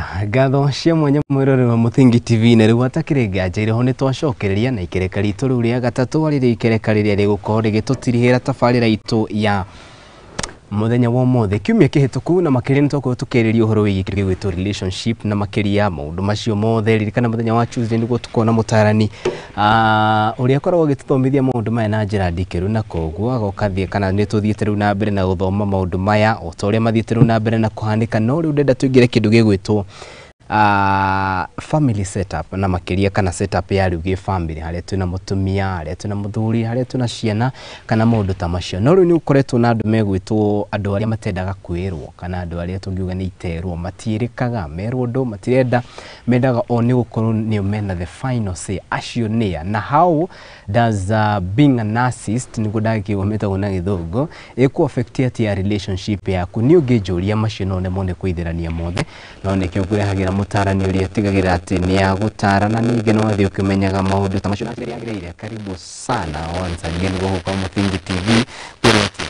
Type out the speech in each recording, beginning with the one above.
Aya, ngatho cia mwanya mwĩroreri wa Mũthingi TV na rĩu hatakĩrĩ nganja irĩho nĩ twacokereria na ikereka ritũ rĩu rĩa gatatũ arĩrĩo ikereka rĩrĩa rĩgũkorwo rĩgĩtũtirihĩra tabarĩra itũ ya mũthenya wa ũmũthĩ kiumia kĩhĩtũku na makĩria nĩ twakorwo tũkĩarĩria ũhoro wĩgiĩ kĩndũ gĩgwĩtwo relationship na makĩria maũndũ macio mothe. Ririkana mũthenya wa Tuesday nĩguo tũkorwo na mũtarani ũrĩa akoragwo agĩtũthomithia maũndũ maya na njĩra ndikĩru, na koguo agoka thiĩ kana nĩ tũthiĩte rĩu na mbere na gũthoma maũndũ maya o ta ũrĩa mathiĩte rĩu na mbere na kũhanĩka. No rĩu ndĩrenda tũingĩre kĩndũ gĩgwĩtwo family setup na makĩria kana setup ya rĩu gĩ family, harĩa twĩna mũtumia, harĩa twĩna mũthuri, harĩa twĩna ciana kana maũndũ ta macio. No rĩu nĩ ũkoretwo na andũ megwĩtwo andũ arĩa matendaga kwĩrwo kana andũ arĩa tũngiuga nĩ iterwo, matiĩrĩkaga, merwo ũndũ matirenda, mendaga o nĩ gũkorwo nĩo mena the final say. Acio nĩa na how does being a narcissist, nĩguo ndakĩigua metagwo na gĩthũngũ, ĩkũ affect atĩa relationship yaku? Niĩ ũngĩnjũria macio no nemwo nĩ kũithĩrania mothe, no nĩkĩo ngũrehagĩra mũtarani ũrĩa atigagĩrĩra atĩ nĩ agũtara na ningĩ no athiĩ ũkĩmenyaga maũndũ ta macio na njĩra ĩrĩa yagĩrĩire. Karibu sana once again gũkũ kwa Mũthingi TV. Kwĩrwo atĩa?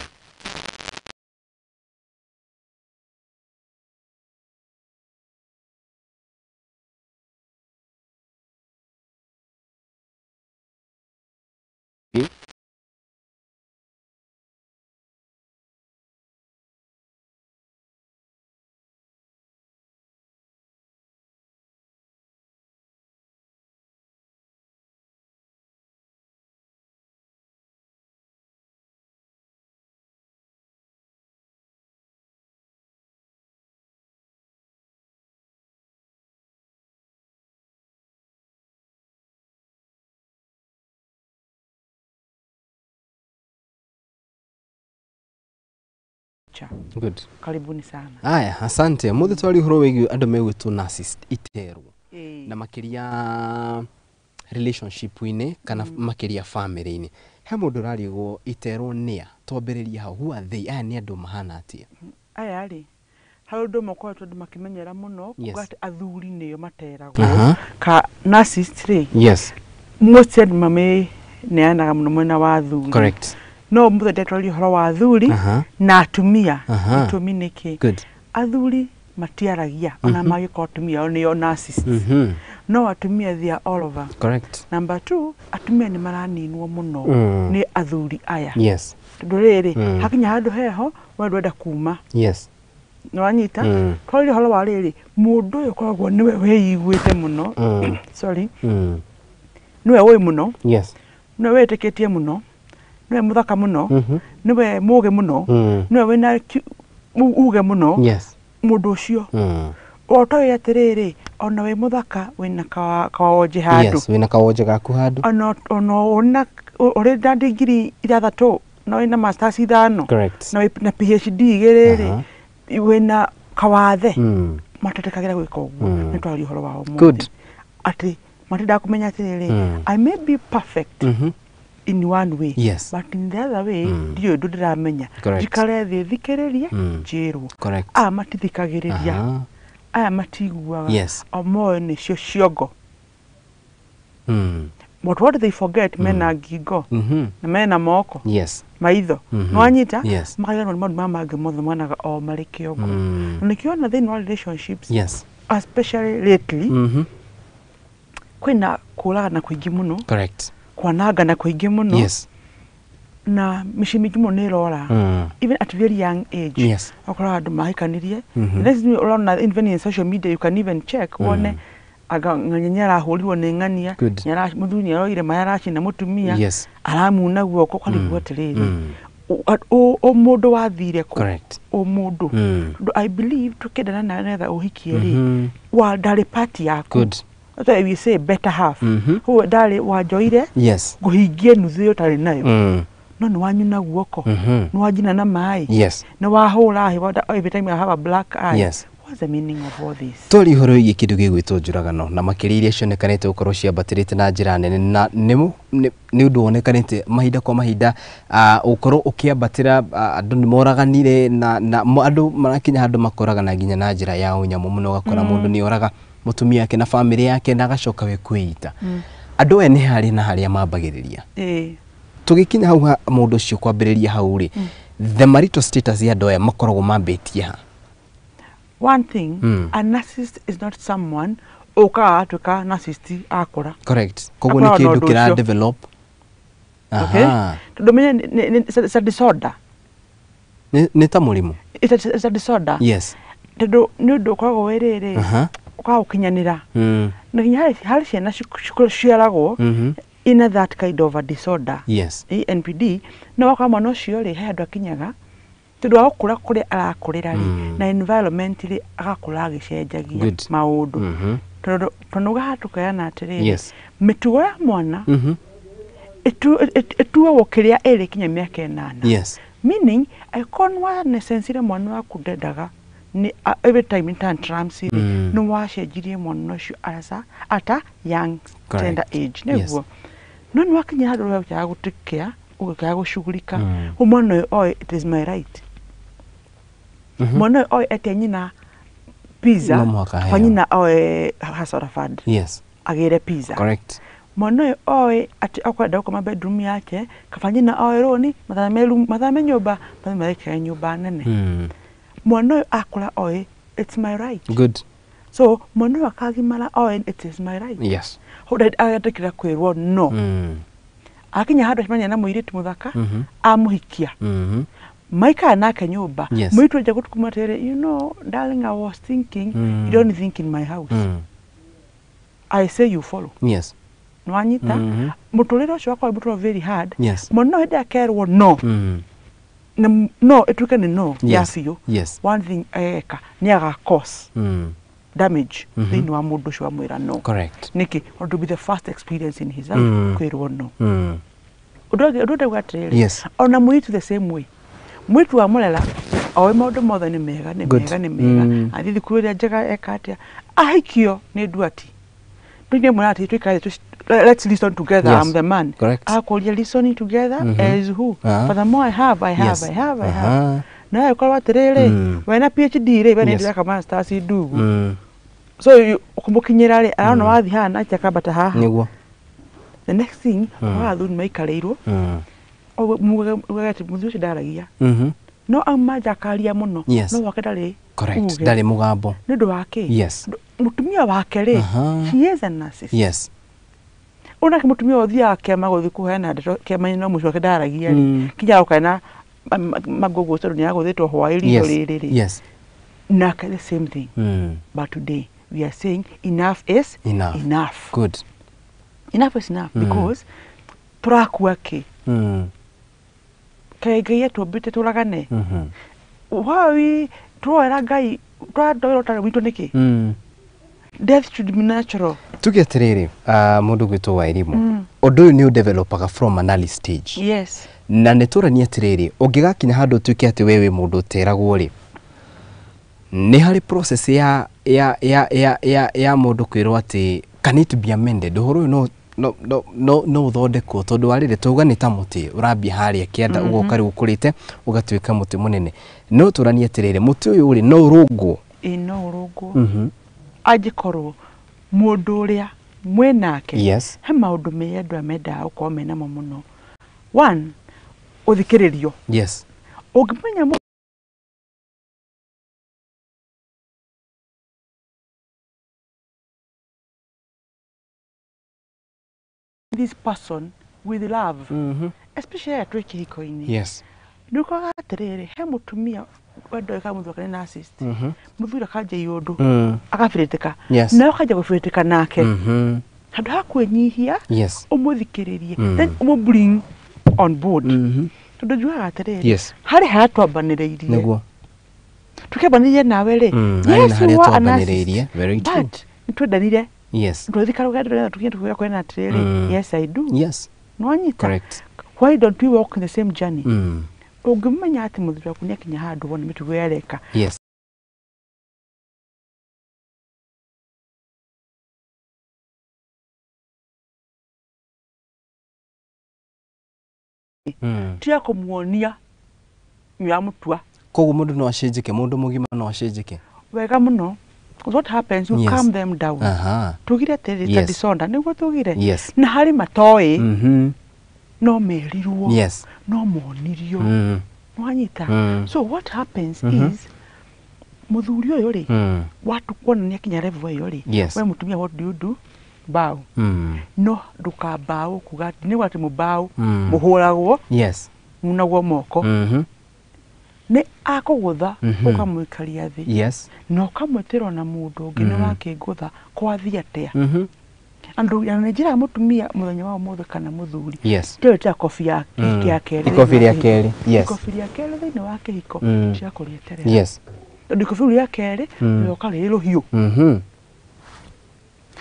Good. Karibuni sana. Aya, asante. Mũthĩ twari ũhoro wĩgiĩ andũ megwĩtwo narcissist, iterwo, na makĩria relationship-inĩ kana makĩria family-inĩ. He mũndũ ũrarigwo iterwo nĩa, twambĩrĩrie hau. Who are they? Aya nĩ andũ mahana atĩa? Aya rĩ, harĩ ũndũ ũmwe ũkoretwo andũ makĩmenyera mũno kuga atĩ athuri nĩo materagwo. Ka narcissist rĩ, most andũ mamĩneanaga mũno mwena wa athuri. No mũthĩ ndetwaria ũhoro wa athuri na atumia. Gĩtũmi nĩ kĩ? Athuri matiaragia ona mangĩkorwo atumia ao nĩo narcissist. No atumia they are all over. Number 2, atumia nĩ maraninwo mũno nĩ athuri aya. Tondũ rĩrĩ, hakinya handũ heho we ndwenda kuma. Nĩwanyita? Twarĩria ũhoro wa rĩrĩ, mũndũ ũyũ ũkoragwo nĩwe wĩiguĩte mũno. Sorry. Nĩwe ũĩ mũno. Nĩwe wĩtĩkĩtie mũno. Nĩwe mũthaka mũno. Nĩwe mũũgĩ mũno. Nĩwe wĩna uge mũno. Mũndũ ũcio. Ũtoĩ atĩrĩrĩ, ona wĩ mũthaka wĩna kawonje handũ. Yes, wĩna kawonje gaku handũ. Ona ũrĩ na ndigiri 6 na wĩna masters 5. Na wĩna PhD 2 rĩ, wĩna kawathe. Matetĩkagĩra gwĩka ũguo. Nĩ twaria ũhoro wao ũmũthĩ. Atĩ matindaga kũmenya atĩrĩrĩ, I may be perfect in one way, but in the other way, ndiũĩ ũndũ ndĩramenya. Njikare thĩ thikĩrĩrie, njĩrwo. Aya matithikagĩrĩria. Aya matiguaga. O moĩ nĩcio ciongo. But what they forget, mena ngingo, na mena moko, maitho. Nĩwanyita? Makariganĩrwo nĩ maũndũ maya mangĩ mothe monaga o marĩ kĩongo. Na nĩkĩo thĩinĩ wa relationships, especially lately, kwĩna kũragana kũingĩ mũno. Kwanangana kũingĩ mũno. Na mĩciĩ mĩingĩ mũno nĩ ĩrora. Even at very young age. Ũkoraga andũ mahikanirie. Next thing ũrona even in social media you can even check wone anga ng'ania arahũrirwo nĩ ng'ania, mũthuri nĩ aroire maĩ aracina mũtumia, aramuna guoko, ũkarigwo atĩrĩrĩ, o mũndũ wathire kũ? O mũndũ. Tondũ I believe tũkĩendana nawe nĩgetha ũhikie rĩ, wa ndarĩ part yaku. That's why we say better half. Ũguo ndarĩ wanjoire, ngũhingie nuthu ĩyo ũtarĩ nayo. No nĩ wanyuna guoko, nĩ wanjina na maĩ, nĩ wahũra hĩ, every time I have a black eye. What's the meaning of all this? Twari ũhoro wĩgiĩ kĩndũ gĩgwĩtwo njũragano na makĩria iria cionekanĩte gũkorwo ciambatĩrĩte na njĩra nene, na nĩ ũndũ wonekanĩte mahinda kwa mahinda, ũkorwo ũkĩambatĩra, andũ nĩ moraganire na andũ marakinya handũ makoragana nginya na njĩra ya ũnyamũ mũno, ũgakora mũndũ nĩ oraga mũtumia wake na bamĩrĩ yake na agacoka we kwĩita. Andũ aya nĩ harĩ na harĩa mambagĩrĩria. Tũgĩkinya hau mũndũ ũcio kwambĩrĩria hau rĩ, the marital status ya andũ aya makoragwo mambĩtie ha? One thing, a narcissist is not someone ũkaga atuĩka narcissist akũra. Correct. Koguo nĩ Akoragwo na kĩndũ ũndũ kĩra ũcio. develop. Okay? Aha. Tondũ menye it's a disorder. Nĩ ta mũrimũ. It's a disorder. Yes. Tondũ nĩ ũndũ ũkoragwo wĩ rĩrĩ, ũkaga gũkinyanĩra. Na nginya harĩ ciana ciaragwo ina that kind of a disorder. Yes. NPD, no wakora mwana ũcio rĩ, he handũ akinyaga tondũ wa gũkũra kũrĩa arakũrĩra rĩ, na environment rĩ, agakũra agĩcenjagia maũndũ. Tondũ haha tũkeana atĩrĩrĩ, mĩtugo ya mwana ĩtuagwo kĩrĩa ĩrĩ kinya mĩaka 8. Meaning, angĩkorwo nĩ wanesensire mwana waku ndendaga nĩ every time nĩ tantrums rĩ, nĩ wacenjirie mwana ũcio at a young tender age, nĩguo. No nĩ wakinya handũ ũrĩa ũkĩaga gũtĩkĩa, ũgĩkaga gũcugurika, mwana ũyũ oĩ it is my right. Mwana ũyũ oĩ etia nyina pizza, No mũhaka kaba aheo. nyina oe hustler fund agĩre pizza. Correct. Mwana ũyũ oĩ atĩ akwenda gũkoma bedroom yake, kaba nyina oe rũni, mathame room, mathame nyũmba, mathame maikare nyũmba nene. Mwana ũyũ akũra oĩ it's my right. Good. So mwana ũyũ akagimara oĩ it is my right. Hau agetĩkĩra kwĩrwo no. Akinya handũ acemania na mũirĩtu mũthaka, amũhikia. Maikara nake nyũmba. Mũirĩtu anja gũtukuma atĩrĩrĩ, you know, darling, I was thinking, you don't think in my house. I say you follow. Nĩwanyita? Mũtũrĩre ũcio wakorwo mũtũrĩre very hard. Mwana ũyũ hĩndĩ akerwo no. Na no ĩtuĩke nĩ no ya biũ. One thing eka nĩ aga cause damage thĩinĩ wa mũndũ ũcio wamwĩra no. Correct. Nĩkĩ? To be the first experience in his life kwĩrwo no. Ũndũ ũngĩ, ũndũ ndauga atĩrĩrĩ, ona mũirĩtu the same way. Mũirĩtu wa mũrera oĩ maũndũ mothe nĩ mega, nĩ mega, nĩ mega. Athiĩ thukuru ĩrĩa njega eka atĩa, ahikio nĩ nduati. Nduati mwĩra atĩ tũikare let's listen together. I'm the man. Akũria listening together as who? For the more I have, I have, I have, I have. Na ũkorwo atĩrĩrĩ, wena PhD rĩ, we nĩ ndĩreka masters ndugu. So kũmũkinyĩra rĩ, arona wathiĩ haha nake akambata haha. Nĩguo. The next thing, mm. athuri maikarĩirwo, mugaga atĩ mũthuri ũcio ndaragia. No auma nja akaria mũno. No gwake ndarĩ Correct. uge. Ndarĩ mũgambo. Nĩ ũndũ wa kĩ? Mũtumia wake rĩ, she is a narcissist. Ona mũtumia ũthiaga kĩama gũthiĩ kũheana ndeto kĩama-inĩ no mũciĩ wake ndaragia rĩ, kinya agoka na mangũngũ tondũ nĩ agũthĩtwo hwaĩ ritho rĩrĩ rĩ. Nake the same thing. But today we are saying enough is Enough. enough. Good. Enough is enough because tũrakua kĩ? Kaĩ Ngai atũmbĩte tũragane? Why tũroera Ngai tũrandoera ũtarĩ witũ nĩkĩ? Death should be natural. Tuge atĩrĩrĩ, mũndũ gwĩtwo Wairimu, ũndũ ũyũ nĩ ũdevelopaga from an early stage. Yes. Na nĩ tũranie atĩrĩrĩ, ũngĩgakinya handũ ũtuĩke atĩ we wĩ mũndũ ũteragwo rĩ, nĩ harĩ process ya mũndũ kwĩrwo atĩ can it be amended, ũhoro ũyũ no ũthondekwo, tondũ wa rĩrĩ tauga nĩ ta mũtĩ ũrambia harĩa kĩanda ũgoka rĩu ũkũrĩte ũgatuĩka mũtĩ mũnene. No tũranie atĩrĩrĩ, mũtĩ ũyũ rĩ no ũrũngwo? Ĩ no ũrũngwo. Angĩkorwo mũndũ ũrĩa mwĩnake, he maũndũ merĩ andũ aya mendaga gũkorwo menamo mũno. One, ũthikĩrĩrio. Ũngĩmenya this person with love, especially twĩ kĩhiko-inĩ. Nĩ ũkoraga atĩrĩrĩ, he mũtumia wendo ĩkaga mũthuri wake nĩ narcissist. Mũthuri akanjia iũndũ, agabĩrĩtĩka. Nawe ũkanjia gũbĩrĩtĩka nake. Handũ ha kwĩnyihia, ũmũthikĩrĩrie, then ũmũ bring on board. Tondũ njugaga atĩrĩrĩ, harĩ harĩa twambanĩrĩirie. Nĩguo. Tũkĩambanĩrĩria nawe rĩ, Harĩ yes, na harĩa you are a narcissist, twambanĩrĩirie. Very true. but nĩtwendanire. Twathiĩ karũgendo nĩgetha tũkinye tũkwĩra kwena atĩrĩrĩ, yes I do. Nĩwanyita? Correct. Why don't we walk in the same journey? Ũngĩmenya atĩ mũthuri waku nĩakinya handũ wone mĩtugo yareka. Tiga kũmuonia nĩũramũtua. Koguo mũndũ no acenjeke, mũndũ mũgima no acenjeke. Wega mũno. What happens, you calm them down. Tugire atĩrĩrĩ, ta disorder, nĩguo tugire. Na harĩ matoĩ, no merirwo, no monirio. Nĩwanyita? So what happens is, Muthuri uyu ri watu kuona ni akinya level iyo ri we mutumia, what do you do? Bow. No ndukambao kuga ni wati mubao muhuragwo. Yes. Munagwo moko. Ni akugutha ukamwikaria thi. Yes. Na ukamwitira na mundu ungi ni wakingutha kwathi atia. Andu ya njira mutumia muthenya wa umuthi kana muthuri. Yes. Tio ta kofi ya ya keri. Ikofi ya keri. Yes. Ikofi ya keri thiini wa kihiko cia kurieterera. Yes. Tondu ikofi ya keri yoka riri ruhiu.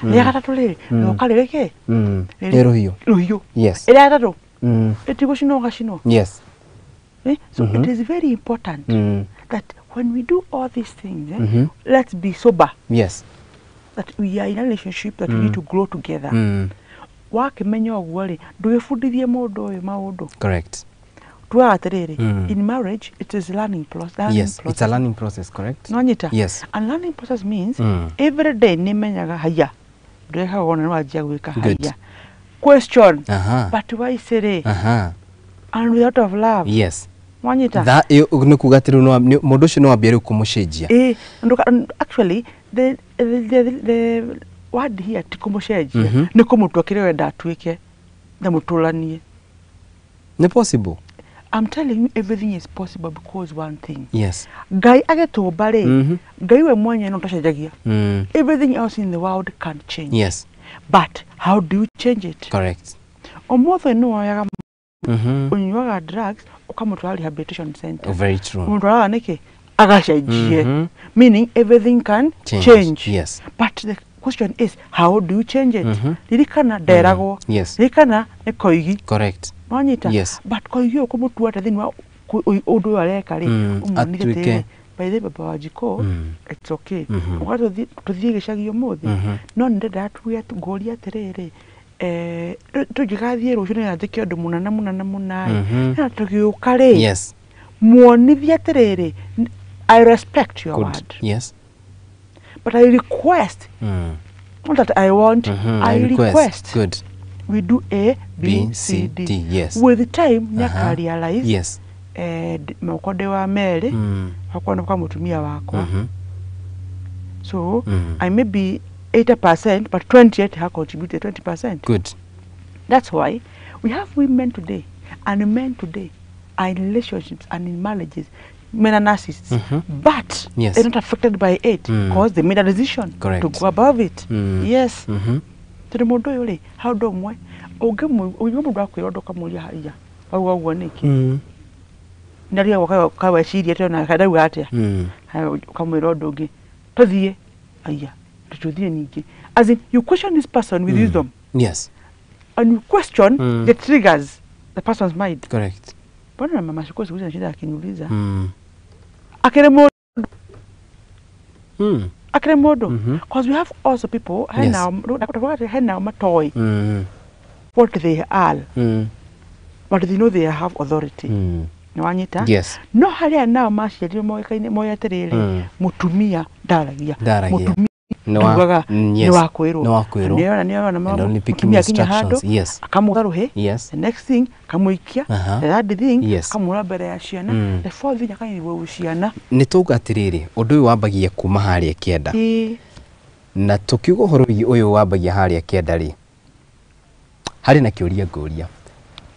Rĩa gatatũ rĩrĩ rĩoka rĩrĩ kĩ? Nĩ rũhiũ. Rũhiũ. Yes. Ĩrĩa gatatũ ĩtigũcinwo ũgacinwo. Yes. So it is very important that when we do all these things, let's be sober. Yes. That we are in a relationship that we need to grow together. Wakĩmenya ũguo rĩ, ndũgĩbundithie mũndũ ũyũ maũndũ. Correct. Tuaga atĩrĩrĩ, in marriage it is learning process. Yes, it's a learning process, correct? Nonyita? Yes. And learning process means every day nĩmenyaga haya. Ndũrekaga wona nĩwanjia gwĩka haya. Question. But why say and without of love. Yes. Mwanyita? That nĩ kuga atĩ rĩu mũndũ ũcio no ambie rĩu kũmũcenjia. Actually the word here ti kũmũcenjia, nĩ kũmũtua kĩrĩa wenda atuĩke na mũtũranie. Nĩ possible? I'm telling you everything is possible because one thing. Yes. Ngai agĩtũmba rĩ, Ngai we mwenyewe no tacenjagia. Everything else in the world can change. Yes. But how do you change it? Correct. Ũmũthĩ nĩ woyaga ũnyuaga drugs ũkamũtwara rehabilitation center. Oh, very true. Ũmũtwaraga nĩkĩ? Agacenjie. Meaning everything can change. Yes. But the question is, how do you change it? Ririkana nderagwo. Yes. Ririkana nĩ koigi. Correct. Nwanyita? Yes. But koigi ũyũ kũmũtua atĩa thĩinĩ wa ũndũ ũyũ areka rĩ, ũmuonire atuĩke. atĩrĩrĩ, by the way, baba wa Jiko, it's okay. Ũka tũthiĩ gĩcagi ũmũthĩ. No nĩ ndĩrenda tuge ngũrie atĩrĩrĩ, tũngĩgathiĩ rũciũ nĩgetha njĩke ũndũ mũna na mũna na mũna ĩ, na tũgĩũka rĩ, Yes. muonithie atĩrĩrĩ, I respect your Good. word. Yes. But I request, not that I want, I request. Good. We do A, B, C, D. Yes. With time, nyaka realize. Yes. Moko ndĩ wa merĩ, wakwa nĩ kwa mũtumia wakwa. So, I may be 80%, but 28 have contributed 20%. Good. That's why we have women today and men today are in relationships and in marriages. Men are narcissists, but yes, they're not affected by it because they made a decision. Correct. To go above it. Yes. Tondũ mũndũ ũyũ rĩ, handũ ũmwe ũngĩmũigua mũndũ akwĩra ũndũ ũkamũria haiya wauga ũguo nĩkĩ? Ndarigagwo kaweciria atĩa ona ndauga atĩa? Ũkamwĩra ũndũ ũngĩ, tũthiĩ, aiya tũthiĩ ningĩ. As in, you question this person with wisdom. Yes. And you question the triggers the person's mind. Correct. Mbona mama Shiko siku hizi anashinda akiniuliza? Akere mũndũ. Akere mũndũ. Because we have also people hena matoi what they are, but they know they have authority. Nĩwanyita? Yes. No harĩa nao maciarirwo moĩkaine moĩ atĩrĩrĩ, mũtumia ndaragia. Mũtumia ndugaga nĩ wa kwĩrwo. Nĩona mũtumia akinya handũ, yes, akamũtha rũhĩ. Yes. The next thing akamũikia. The third thing yes, akamũra mbere ya ciana. The fourth thing akanyigwo ciana. Nĩ tauga atĩrĩrĩ, ũndũ ũyũ wambagia kuma harĩa kĩanda. Na tũkiuga ũhoro ũyũ wambagia harĩa kĩanda rĩ, harĩ na kĩũria ngũria.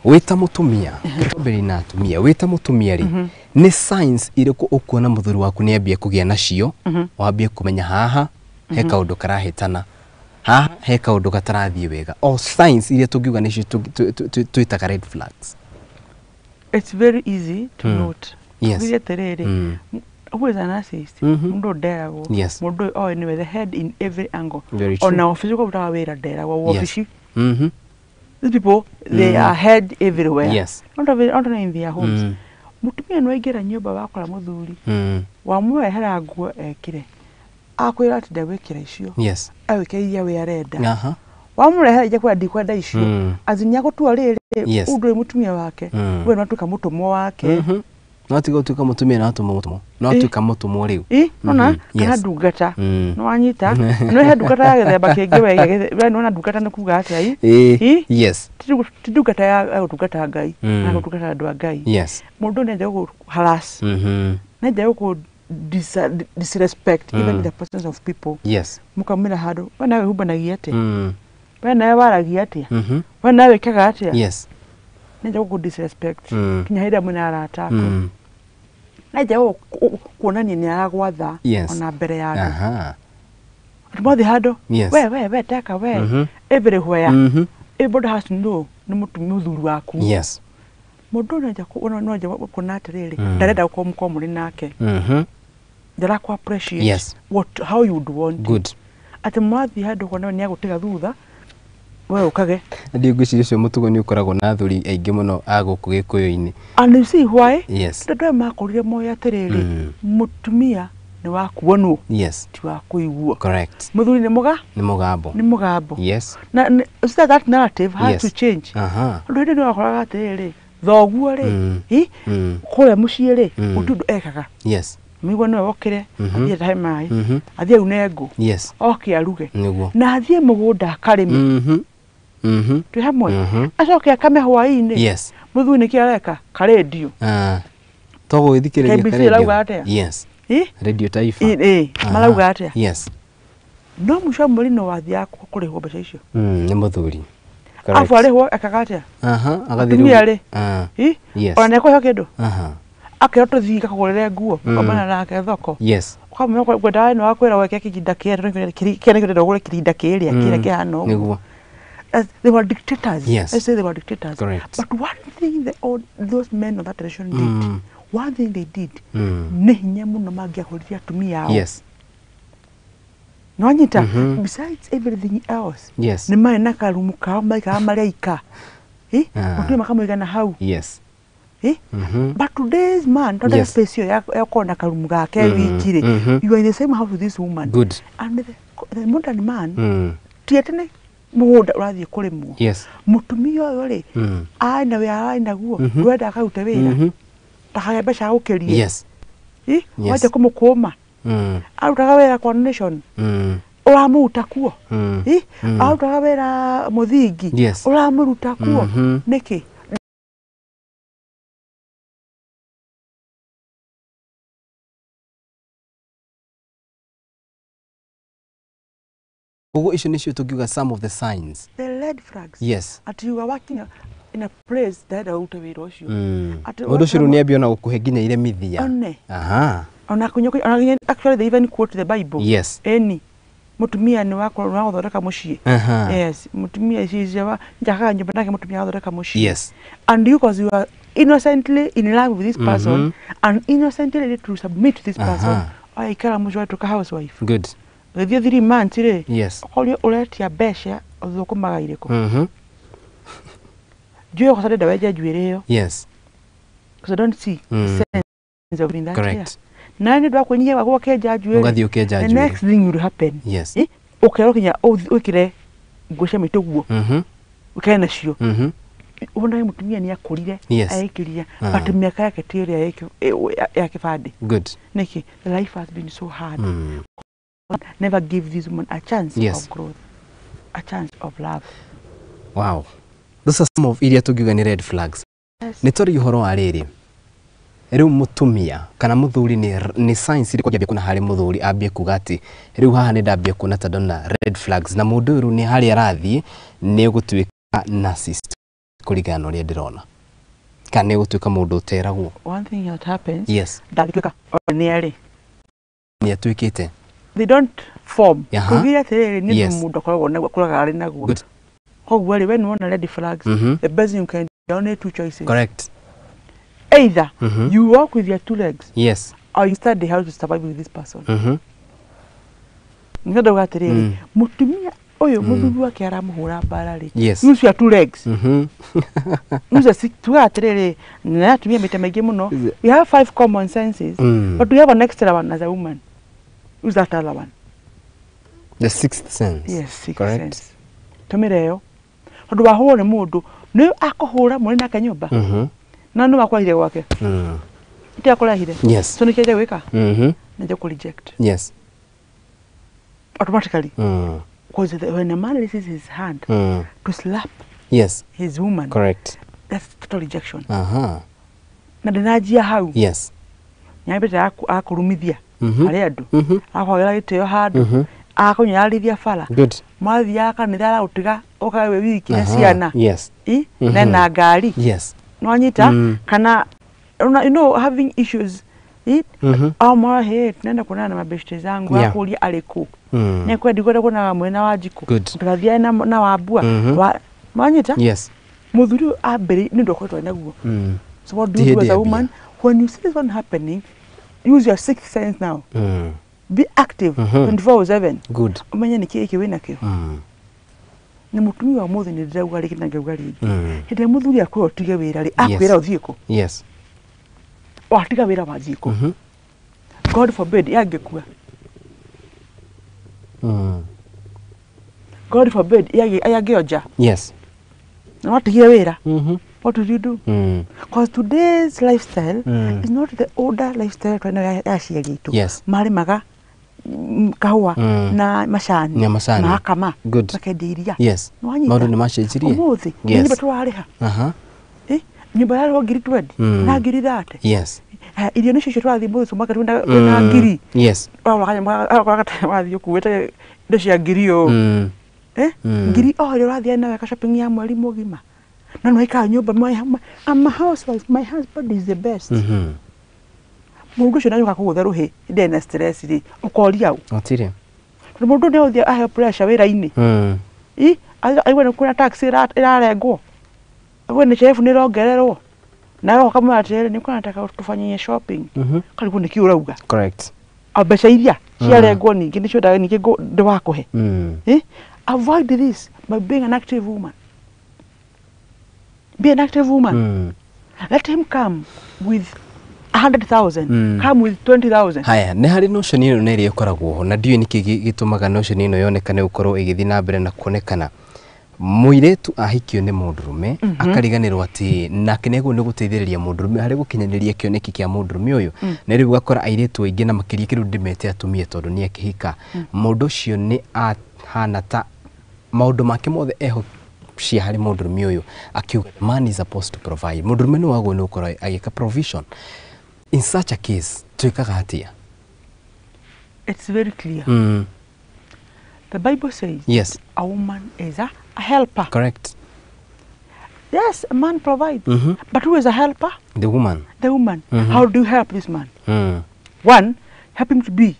Wĩta mũtumia, twambĩrĩrie na atumia, wĩta mũtumia rĩ, nĩ signs irĩkũ ũkuona mũthuri waku nĩ ambie kũgĩa nacio, wambie kũmenya haha he kaũndũ karahĩtana, haha he kaũndũ gatarathiĩ wega, o signs iria tũngiuga nĩcio twĩtaga red flags? It's very easy to note. Yes. Tuge atĩrĩrĩ, who is a narcissist? Mũndũ nderagwo. Yes. Mũndũ ũyũ nĩwe the head in every angle. Very true. Ona obici kũrutaga wĩra nderagwo, obici. These people, they are head everywhere. Yes. Not only in their homes. Mũtumia no aingĩra nyũmba wakora mũthuri, wamũrehera nguo ekĩre, akwĩra atĩ ndegwĩkĩra icio. Yes. Agwĩkĩra iria we arenda. Wamũrehera iria kwenda ndikwenda icio. As in nĩagũtua rĩrĩ, ũndũ ũyũ mũtumia wake, we no atuĩka mũtũmwo wake. No atiga gũtuĩka mũtumia no atũmwo mũtũmwo. No atuĩka mũtũmwo rĩu. Nona kana ndungata. Nĩ wanyita? No he ndungata ya gĩthemba kĩngĩ we, we nĩwona ndungata nĩ kuga atĩa? Yes. Ti ndungata ya gũtungata Ngai, na gũtungata andũ a Ngai. Yes. Mũndũ nĩ endaga gũkũ harass. Nĩ endaga gũkũ Disrespect even in the presence of people. Yes. Mukamwĩra handũ, we nawe humbanagia atĩa? We nawe waragia atĩa? We nawe wĩkaga atĩa? Yes. Nĩnja gũkũ disrespect. Kinya hĩndĩ ĩrĩa mwĩna arata aku. Nĩnja kuonania nĩ aragwatha ona mbere ya andũ. Andũ mothe handũ. Yes. We teka we. Everywhere. Everybody has to know nĩ mũthuri waku. Yes. Mũndũ ũyũ no nja kuona atĩrĩrĩ, ndarenda gũkorwo mũkorwo mũrĩ nake. Ndarakũ appreciate. Yes. What, how you would want. Good. Atĩ mwathiĩ handũ kuona nĩ agũtiga thutha, we ũkage. Ndiĩ ngwĩciria ũcio mũtugo nĩ ũkoragwo na athuri aingĩ mũno a gũkũ Gĩkũyũ-inĩ. And you see why? Yes. Tondũ makũrire moĩ atĩrĩrĩ, mũtumia nĩ wa kuonwo. Yes. Ti wa kũiguo. Correct. Mũthuri nĩ mũga? Nĩ mũgambo. Nĩ mũgambo. Yes. Na so that narrative has to change. Ũndũ hĩndĩ nĩ wakoraga atĩrĩrĩ, thoguo rĩ, kũrĩa mũciĩ rĩ, gũtirĩ ũndũ ekaga. Yes. Mũigua nĩwe wokĩre, athiĩ atahe maĩ, athiĩ aune ngũ, Yes. oke aruge. Nĩguo. Na athiĩ mũgũnda akarĩme. Twĩ hamwe. Acoke akame hwaĩ-inĩ. Yes. Mũthuri nĩkĩ areka? Karendio. To gũgĩthikĩrĩria KBC ĩrauga atĩa? Yes. Radio Taifa. Marauga atĩa? Yes. No mũico wa mweri no wathiaga kũrĩhwo mbeca icio. Nĩ mũthuri. Afu arĩhwo ekaga atĩa? Agathiĩ Mũtumia rĩ? Yes. Ona nĩekũheo kĩndũ? Akerwo tũthiĩ kakũgũrĩre nguo, ũkomana nake thoko. Yes. Ũkamwĩra ngwendaga ĩno akwĩra weke kĩrinda kĩrĩa, kĩrĩa nĩkĩo ndĩrenda ũgũre kĩrinda kĩrĩa, kĩrĩa kĩhana ũguo. Nĩguo. They were dictators. Yes. Let's say they were dictators. Correct. But one thing all those men of that generation did, one thing they did, nĩ hinya mũno mangĩahũrire atumia ao. Yes. Nĩwanyita? Besides everything else, Yes. nĩ marĩ na karumu kao maikaraga marĩ aika. Mũtumia makamũigana hau. Yes. But today's man, don't have space ĩyo ya gũkorwo na karumu gake wiki rĩ. You are in the same house with this woman. Good. And the modern man, ti atĩ nĩ mũgũnda ũrathiĩ kũrĩmwo. Yes. Mũtumia ũyũ rĩ, arĩ na wĩra arĩ naguo, ndũrenda akarute wĩra. Ndakagĩe mbeca agũkĩrie. Yes. Wanjia kũmũkũma. Arutaga wĩra kwa Nation. Ũramũruta kuo. Arutaga wĩra mũthingi. Yes. Ũramũruta kuo. Nĩkĩ? Koguo icio nĩcio tũngiuga some of the signs. The red flags. Yes. Atĩ you are working in a place ndarenda ũrute wĩra ũcio. Mũndũ ũcio rĩu nĩambia ona gũkũhe nginya iremithia. One. Ona kũnyua, actually they even quote the Bible. Yes. Eni. Mũtumia nĩ wa gũthondeka mũciĩ. Yes. Mũtumia ici njakaga nyũmba nake mũtumia agathondeka mũciĩ. Yes. And you, because you are innocently in love with this person and innocently ready to submit to this person, aikara mũciĩ watuĩka housewife. Good. Gĩthiĩ 3 months rĩ. Yes. Ũkorio ũretia mbeca ũthũkũmaga irĩkũ? Njuĩ ũkosa ndĩrenda wenje njuĩrĩ ĩyo. Yes. Because I don't see sense of in that. Correct. Na nĩ ũndũ wa kwĩnyihia gwakwa ũkenja njuĩrĩ. Ũgathiĩ ũkenja njuĩrĩ. The next thing will happen. Yes. Ũkerwo kinya wĩkĩre nguo cia maitũ guo. Ũkere nacio. Wonage mũtumia nĩ akũrire. Yes. Aĩkĩria. But mĩaka yake ti ĩrĩa ya kĩbandĩ. Good. Nĩkĩ? The life has been so hard. Never give this woman a chance of growth, a chance of love. Wow. Those are some of iria tũngiuga nĩ red flags. Yes. Nĩ twarĩ ũhoro wa rĩrĩ. Rĩu mũtumia kana mũthuri nĩ signs irĩkũ angĩambia kuona harĩ mũthuri ambie kuga atĩ rĩu haha nĩ ndambia kuona ta ndona red flags na mũndũ ũyũ nĩ harĩa arathiĩ nĩ gũtuĩka narcissist kũringana na ũrĩa ndĩrona. Kana nĩ gũtuĩka mũndũ ũteragwo. One thing that happens. Yes. Ndangĩtuĩka nĩ arĩ. Nĩ atuĩkĩte. They don't form. Tugire atĩrĩrĩ nĩ mũndũ akoragwo naguo akũraga arĩ naguo. Koguo rĩ, when wona red flags, the best thing you can do, only two choices. Correct. Either you walk with your two legs. Yes. Or you study how to survive with this person. Nĩ ndauga atĩrĩrĩ, mũtumia ũyũ mũthuri wake aramũhũra mbara rĩ. Yes. Use your two legs. Use your tuga atĩrĩrĩ, na atumia maita maingĩ mũno. We have 5 common senses, but we have an extra one as a woman. Use that other one. The sixth sense. Yes, sixth Correct. sense. Tũmĩra ĩyo. Tondũ wahũrwo nĩ mũndũ, nĩ akũhũra mũrĩ nake nyũmba. Na nĩ wakwarire gwake. Ti akũrehire. Yes. So nĩkĩ aja gwĩka? Nĩ kũ reject. Yes. Automatically. Because when a man raises his hand to slap yes. his woman, correct, that's total rejection. Na ndĩnanjia hau. Yes. Nyambĩte akũrumithia harĩ andũ, akwagĩra gĩtĩo handũ, akũnyararithia bara. Good. Mwathiaga kanitha aragũtiga ũkae wĩ wiki na ciana. Yes. Nena ngari. Yes. Nwanyita kana you know having issues. Mara hey, tunaenda kuonana na mabeshte zangu akuria arĩkũ. Nĩkwendi kwenda kuonana mwena wa Njikũ. Tũgathiĩ na Wambua. Mwanyita? Yes. Mũthuri ũyũ ambĩrĩirie nĩ ũndũ akoretwo naguo. So what do you do as a woman when you see this one happening? Use your sixth sense now. Be active 24/7. Good. Umenye nĩ kĩĩ gĩkĩ wĩnakĩo. Nĩ mũtumia wa mũthĩ nĩ ndĩrauga rĩngĩ na ngauga rĩngĩ. Hĩndĩ ĩrĩa mũthuri akwĩra ũtige wĩra rĩ, akwĩra ũthiĩ kũ? Yes. Watiga wĩra wanjie kũ? God forbid yangĩkua. God forbid yangĩonja. Yes. Na watigire wĩra. What will you do? Because today's lifestyle is not the older lifestyle twena ya aciari aitũ. Yes. Marĩmaga kahũa na macani. Na macani. Mahakama. Good. Makendia iria. Yes. Maũndũ nĩ macenjirie. Ũmũthĩ nĩ nyũmba tũrarĩha. Nyũmba yarĩhwo 20,000 na 30,000. Yes. Irio nĩcio icio tũrathiĩ mũthĩ supermarket wĩna 1,000. Yes. Wathiĩ ũkuĩte indo cia 1,000 ũũ. 1,000 o ĩrĩa ũrathiĩ nayo weka shopping ya mweri mũgima. No no ikara nyũmba, I'm a housewife, my husband is the best. Mũndũ ũcio nĩagĩũka kũgũtha rũhĩ hĩndĩ ĩna stress rĩ, ũkoria ũ? Gũtirĩ. Tondũ mũndũ nĩ ũthiĩ aheo pressure wĩra-inĩ. Aigua nĩ kwĩna tax ĩrarengwo. Aigua nĩ NHIF nĩ ĩrongererwo. Nawe ũkamwĩra atĩrĩrĩ, nĩ ũkũnataka tũbanyie shopping. Karigwo nĩkĩ ũrauga? Correct. Mbeca iria ciarengwo ningĩ nĩcio ndaga ningĩ ndĩwakũhe. Avoid this by being an active woman. Be an active woman. Let him come with 100,000. Come with 20,000. Haya, nĩ harĩ notion ĩno na ĩrĩa ĩkoragwo ho na ndiũĩ nĩkĩ gĩtũmaga notion ĩno yonekane gũkorwo ĩgĩthiĩ na mbere na kuonekana. Mũirĩtu ahikio nĩ mũndũrũme akariganĩrwo atĩ nake nĩagĩrĩirwo nĩ gũteithĩrĩria mũndũrũme harĩ gũkinyanĩria kĩoneki kĩa mũndũrũme ũyũ. Na rĩu ũgakora airĩtu aingĩ na makĩria kĩrĩu ndĩmete atumia tondũ nĩ akĩhika. Mũndũ ũcio nĩ ahana ta maũndũ make mothe eho cia harĩ mũndũrũme ũyũ akiuga the man is supposed to provide. Mũndũrũme nĩ wagwo nĩ gũkorwo agĩka provision. In such a case, twĩkaga atĩa? It's very clear. The Bible says yes, a woman is a helper. Correct. Yes, a man provides. But who is a helper? The woman. The woman. How do you help this man? One, help him to be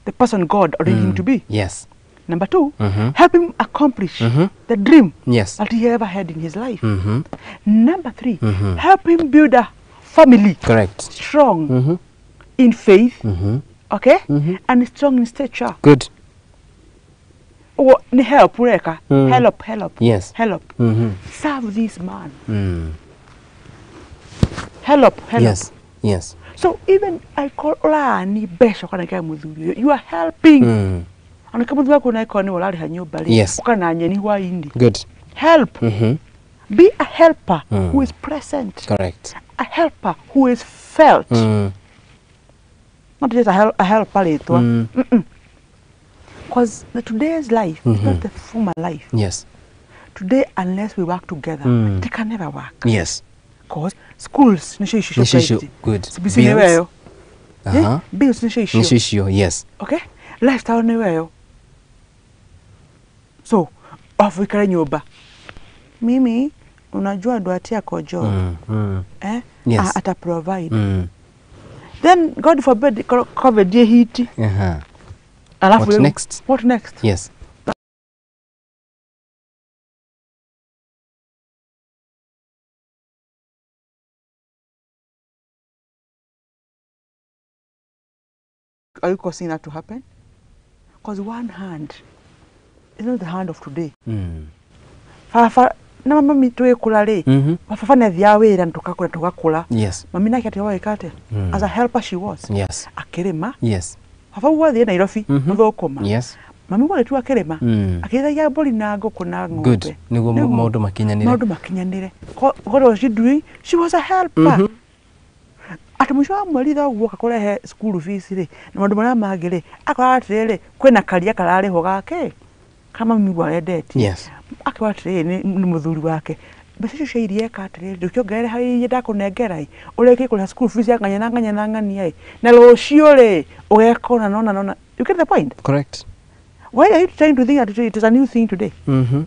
the person God ordained him to be. Yes. Number two, help him accomplish the dream yes, that he ever had in his life. Number three, help him build a family. Correct. Strong in faith, okay, and strong in stature. Good. Oh, help, help, help. Yes. Help. Serve this man. Help, help. Yes, yes. So even I call ni besho kana kaya muthuri. You are helping. Ana kama muthuri wako na iko ni urariha nyumba ri. Ukana nyeni hwaini. Good. Help. Be a helper who is present. Correct. A helper who is felt. Not just a helper ritwa. Because today's life is not the former life. Yes. Today, unless we work together, it can never work. Yes. Because schools, good. Bills, bills, yes. Okay? Lifestyle, niweyo. So, off we carry nyumba. Mimi, unajua Duarte ako job. Yes. Ata provide. Then, God forbid, COVID hit. What next? What next? Yes. Are you causing that to happen? Because one hand is not the hand of today. Fafa na mami twekula ri. Fafa na thia wira tukakula tukakula. Yes. Mami nake atiwa ikate. As a helper she was. Yes. Akirima. Yes. Baba gwathiĩ Nairobi mũthũkũma. Yes. Mami gwagĩtua akĩrĩma. Akĩrĩithagia mbũri na ngũkũ na ng'ombe. Good. Nĩguo maũndũ makinyanĩre. Maũndũ makinyanĩre. What was she doing? She was a helper. Atĩ mũico wa mweri tha guoka kũrehe school fees rĩ na maũndũ marĩa mangĩ rĩ akora atĩrĩrĩ kwĩna karia kararĩhwo gake kama mami arendetie. Yes. Akiuga atĩrĩrĩ nĩ mũthuri wake Mbeca icio cia iria eka atĩrĩrĩ, ndũkĩongerere harĩ iria ndakũnengera ĩ, ũrĩkie kũrĩha school fees ya ng'ania na ng'ania na ng'ania ĩ, na rũciũ rĩ ũgeka ũna na ũna na ũna. You get the point? Correct. Why are you trying to think that it is a new thing today? Mhm.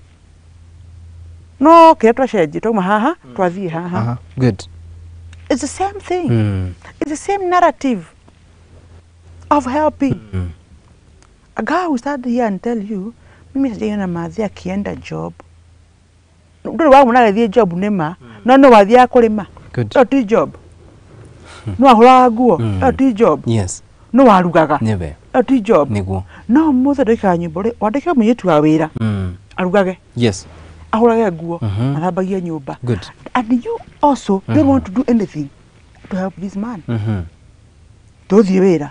No kĩrĩa twacenjia twauma haha twathiĩ haha. Aha. Good. It's the same thing. It's the same narrative of helping. A guy will stand here and tell you, mimi sijaiona mathi akienda job. Ndũrĩ wamwona agĩthiĩ job nĩ ma, no nĩ wathiaga kũrĩma. Good. Ĩyo ti job. No wahũraga nguo, ĩyo ti job. Yes. No warugaga, Nĩwe. ĩyo ti job. Nĩguo. No mũthĩ ndũikara nyũmba ũrĩ, wandĩke mũirĩtu wa wĩra, arugage, Yes. ahũrage nguo, Mhm. athambagie nyũmba. Good. And you also don't want to do anything to help this man. Mhm. Ndũthiĩ wĩra.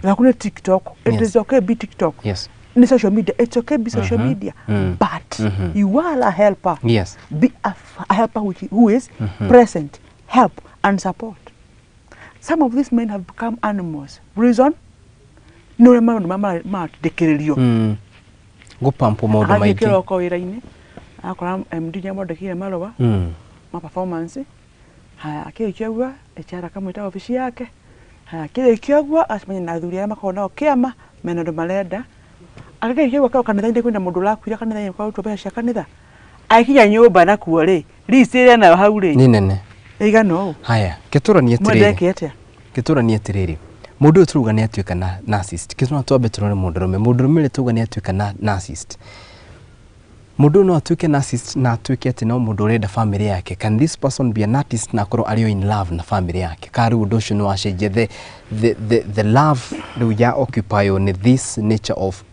Waku nĩ TikTok. It Yes. is okay be TikTok. Yes. Ni social media. It's okay be social media. But you are a helper. Yes. Be a helper who is present, help and support. Some of these men have become animals. Reason? Nĩ ũrĩa maũndũ maratindĩkĩrĩrio. Gũpampwo maũndũ Agathiĩ maingĩ. kĩroko wĩra-inĩ, akora MD nĩamwandĩkĩire marũa ma performance. Haya, akĩrĩkia ũguo, HR akamwĩta obici yake. Haya, akĩrĩkia ũguo, acemania na athuri arĩa makoragwo nao kĩama, mena ũndũ marenda. Akĩrĩkia ũguo akorwo kanitha-inĩ kwĩna mũndũ ũrakuire kanitha-inĩ kwarutwo mbeca cia kanitha. Akinya nyũmba nakuo rĩ, list ĩrĩa nayo hau rĩ, Nĩ nene. ĩigana ũũ. Haya, kĩtũranie Mwende atĩrĩrĩ. eke atĩa? Kĩtũranie atĩrĩrĩ. Mũndũ ũyũ turauga nĩ atuĩka na narcissist. Kĩtũrania twambe tũrore mũndũrũme. Mũndũrũme ũrĩa turauga nĩ atuĩka na narcissist. Mũndũ ũyũ no atuĩke narcissist na atuĩke atĩ no mũndũ ũrenda family yake. Can this person be a narcissist na akorwo arĩ o in love na family yake? Ka rĩu ũndũ ũcio nĩ wacenjia the love rĩu ya occupy nĩ this nature of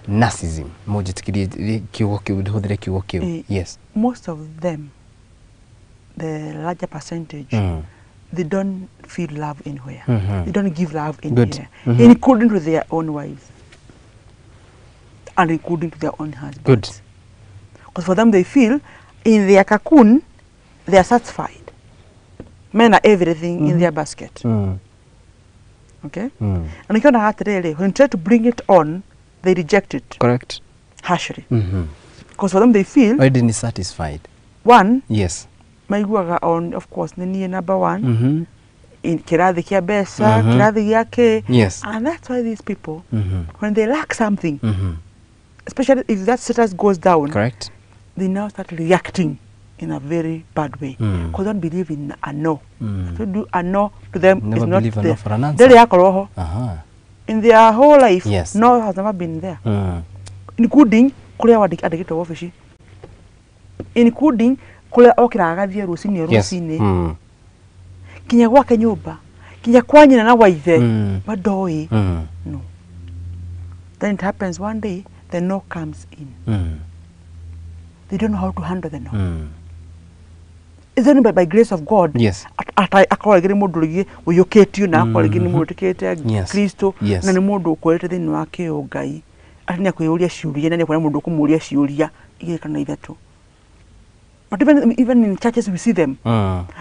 narcissism. Mũnjĩtĩkĩrie kiugo kĩu, ndĩhũthĩre kiugo kĩu. Yes. Most of them, the larger percentage, they don't feel love anywhere. They don't give love anywhere, including to their own wives and including to their own husbands. Good. Because for them, they feel in their cocoon, they are satisfied. Men are everything in their basket. Okay? And you can't really, when you try to bring it on, they reject it. Correct. Harshly. Because for them, they feel... Already satisfied. One. Yes. Maiguaga on, of course, nĩ number one. In kirathi kia mbeca, kirathi gĩa kĩ. Yes. And that's why these people, when they lack something, especially if that status goes down, correct, they now start reacting in a very bad way. Because they don't believe in a no. To do a no to them never is not believe a there. no for an answer. In their whole life, yes, no has never been there. Including kuria wandĩkĩtwo obici. Including kuria okĩraga agathiĩ rũcinĩ rũcinĩ. Kinya gwake nyũmba, kinya kwa nyina na wa ithe, madoĩ. No. Then it happens one day, the no comes in. They don't know how to handle the no. It's only by grace of God. Yes. Akorwo rĩngĩ nĩ mũndũ rĩngĩ ũiyũkĩtio na akorwo rĩngĩ nĩ mũndũ ũtĩkĩte Kristo na nĩ mũndũ ũkũrĩte thĩinĩ wa kĩũngai. Atĩ nĩ akwĩyũria ciũria na nĩ akuona mũndũ ũkũmũria ciũria igĩrĩ kana ithatũ. But even in churches we see them.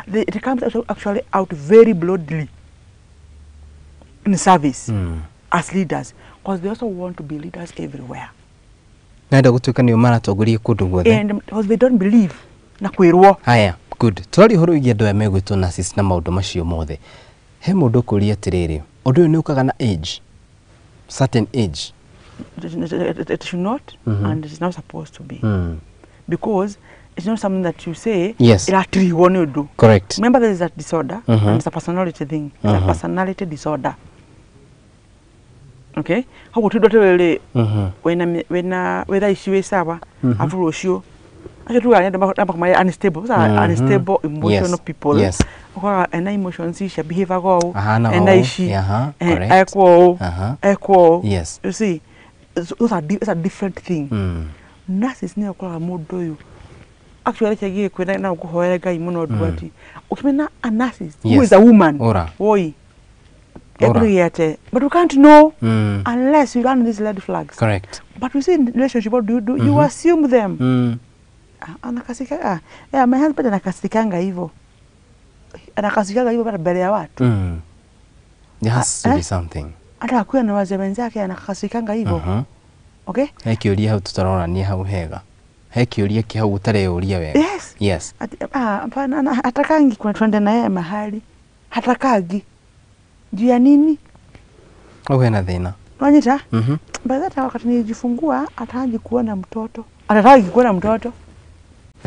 It comes actually out very bloodily in service as leaders, because they also want to be leaders everywhere. Naenda gũtuĩka nĩo maratongoria kũndũ guothe. And because they don't believe na kwĩrwo. Haya, good. Tũraria ũhoro wĩgiĩ andũ aya megwĩtwo narcissist na maũndũ macio mothe. He mũndũ ũkũria atĩrĩrĩ, ũndũ ũyũ nĩ ũkaga na age, certain age. It should not, and it is not supposed to be. Because it's not something that you say, yes, correct. Remember, there is that disorder, and it's a personality thing. It's a personality disorder. Okay? How to do it when whether issue is sawa, afro unstable, unstable emotional people. Yes. And emotions she behave go and she equal. Yes. You see, those are it's a different thing. Narcissist ni okora mundu uyu. Actually, kĩgiĩ kwĩna na ngũhoere Ngai mũno ũndũ ati ũkĩmena a narcissist who is a woman. Oi. But you can't know unless you learn these red flags. Correct. But you see in relationship, what do you do? You assume them. Anakasika, yeah, my husband anakasikanga hivyo. Anakasikanga hivyo mbele ya watu. There has to be something. Hata akuwa na wazee wenzake anakasikanga hivyo. Okay? Kĩũria hau tũtaronania hau hega. He kĩũria kĩ hau ũtareyũria wega. Yes. Yes. Ati, hapana, hatakangi kuna twende na yeye mahali, hatakangi juu ya nini? Hau hena thĩna. Unanyita? Mhm. By that time wakati nilijifungua hataki kuona mtoto, hataki kuona mtoto.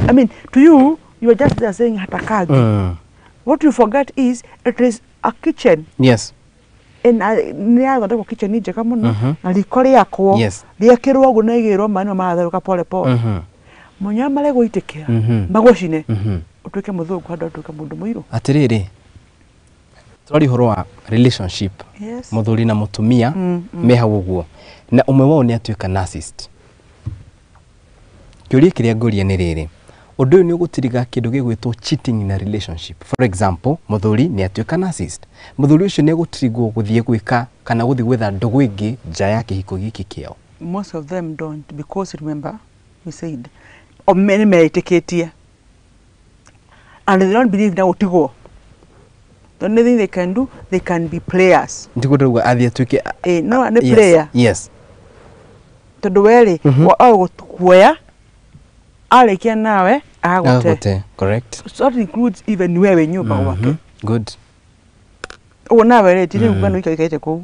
I mean, to you, you are just there saying hatakagi. What you forget is it is a kitchen. Yes. Nĩ yathondekwo kitchen njega mũno na riko rĩakwo rĩekĩrwo ũguo na igĩrwo maĩ no maratherũka pole pole. Mũnyama marĩa gũitĩkĩra magũcine ũtuĩke mũthũngũ handũ ũtuĩke mũndũ mũirũ. Atĩrĩrĩ, tũraria ũhoro wa relationship. Yes. Mũthuri na mũtumia me hau ũguo na ũmwe wao nĩ atuĩka narcissist. Kĩũria kĩrĩa ngũria nĩ rĩrĩ, ũndũ ũyũ nĩ ũgũtiriga kĩndũ gĩgwĩtwo cheating in a relationship? For example, mũthuri nĩ atuĩka narcissist, mũthuri ũcio nĩ egũtirigwo gũthiĩ gwĩka kana gũthiĩ gwetha ndũgũ ĩngĩ nja ya kĩhiko gĩkĩ kĩao? Most of them don't, because remember we said o nĩ meĩtĩkĩtie and they don't believe na gũtigwo. The only thing they can do, they can be players. Ndiguo ndĩrauga athiĩ atuĩke Eh, no nĩ player. Yes. Tondũ we rĩ, kuoya arĩkia nawe agagũte. Agagũte, correct. So that includes even wewe nyũmba gwake. Good. Ũguo nawe rĩ, ti rĩu kana ũikarĩte kũu.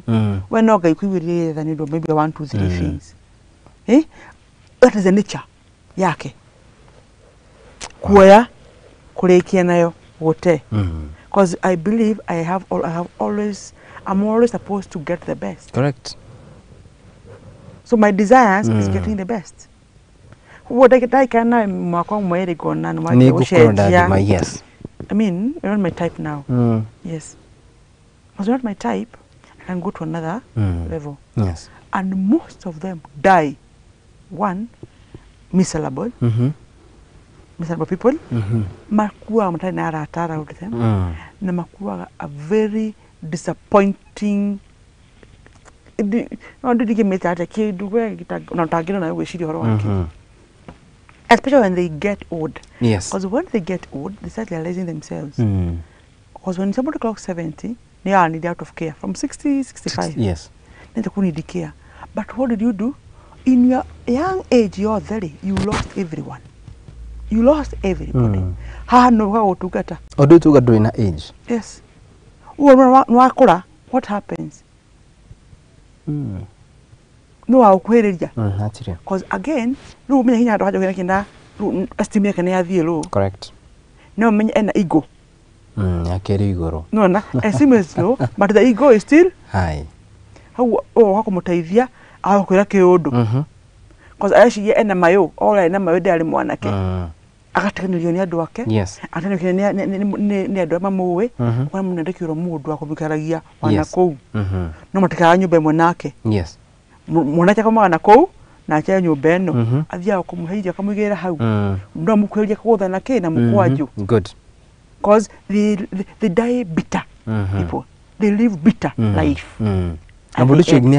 We no Ngai kũiguĩrĩire tha nĩ ũndũ maybe one two three things. Eh? That is the nature yake. Kuoya, kũrĩkia nayo, gũte. Because I believe I have always, I'm always supposed to get the best. Correct. So my desires is getting the best. Koguo ndaikara nawe mwaka ũmwe rĩ, ngona nĩ Nĩ wanjia ngũkorwo gũcenjia. ndathima, yes. I mean, you're not my type now. Yes. Because you're not my type, I can go to another level. Yes. And most of them die. One, miserable, miserable people. Makuaga matarĩ na arata around them. Na makuaga a very disappointing, no ndingĩmĩta atĩa kĩndũ we na ũtangĩona nawe gwĩciria ũhoro wake. Especially when they get old. Yes. Because when they get old, they start realizing themselves. Because when somebody clocks 70, they are nearly out of care. From 60, 65, Yes. then they need care. But what did you do? In your young age, you're there, you lost everyone. You lost everybody. Haha no gũgũtungata. Ũndũ ũyũ tuga ndũrĩ na age. Yes. Ũguo nĩ wakũra, what happens? No wa gũkuhĩrĩria. Hatirĩ. Because again, rĩu ũmenye hinya handũ ha njohi na rĩu esteem yake nĩ yathiĩ low. Correct. No ũmenye ena ego. Yake ĩrĩ igũrũ. Nona esteem is low, but the ego is still High. Hau ũgoka kũmũteithia agũkwĩra kĩũndũ. Cause areciria ena mayũ, ora ena mayũ ndĩ arĩ mwanake. Agatiganĩrio nĩ andũ ake. Yes. Agatiganĩrio nĩ andũ arĩa mamũĩ. Ũkona mũndũ nĩandĩkĩrwo mũndũ wa kũmũikaragia wana kũu. No matikaraga nyũmba ĩmwe nake. Yes. Mwanake akomaga na kũu nake e nyũmba ĩno. Athiaga kũmũhe irio akamũigĩrĩra hau. No amũkuhĩrĩrie kũgũtha na kĩ na mũkwanjũ. Good. Cause they die bitter people. They live bitter life. Na mũndũ ũcio nĩ